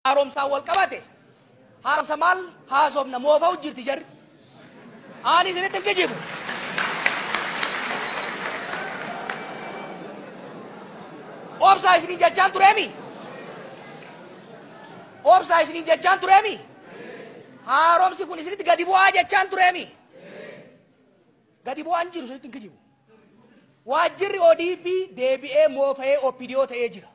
Haaromsaan wal qabate. Haaromsa maal haasofna moofa'u jirti jarri. Ani isinitti hin kijibu. Obsaa isiniin jechaan tureemi. Obsaa isiniin jechaan tureemi. Haaromsi kun isinitti gadi bu'aa jechaan tureemi. Gadi bu'aan jiru isinitti hin kijibu. Waajjirri ODP deebi'ee moofa'ee OPDO ta'ee jira.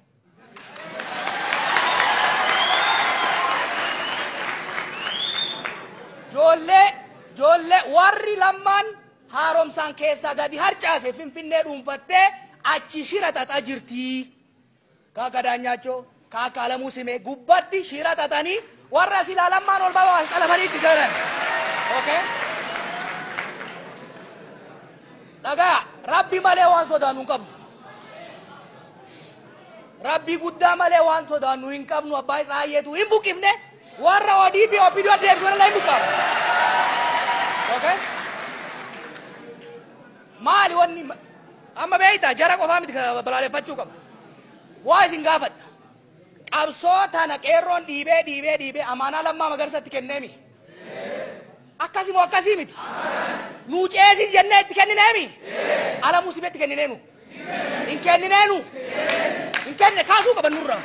Joollee warri lammaan haaromsaan keessaa gadi harcaase Finfinnee dhuunfattee achi shira xaxaa jirti. Kaaka Daanyaachoo, kaaka Alamuu Simee gubbatti shira xaxanii warra silaa lammaan ol babaa qalamanii itti galan. Okay? Dhagaa Rabbi malee waan sodaannu hin qabnu. Rabbi guddaa malee waan sodaannu hin qabnu abbaa isaa hayyeetu hin buqqifne warra ODP OPDO deebisuu hin buqqaafne. Okay? Maali wanni amma beektaa jara qofaa miti balaaleffachuu qaba. Waa isin gaafadha. Qabsoo tana qeerroon dhiibee dhiibee dhiibee amaanaa Lammaa Magarsatti kenneemi. Akkasii moo akkasii miti? Nuu ceesis jennee itti kennineemi? Alamuu Simeetti kennineenu? Hin kennineenu? Hin kenne kaasuu qaban nurraa.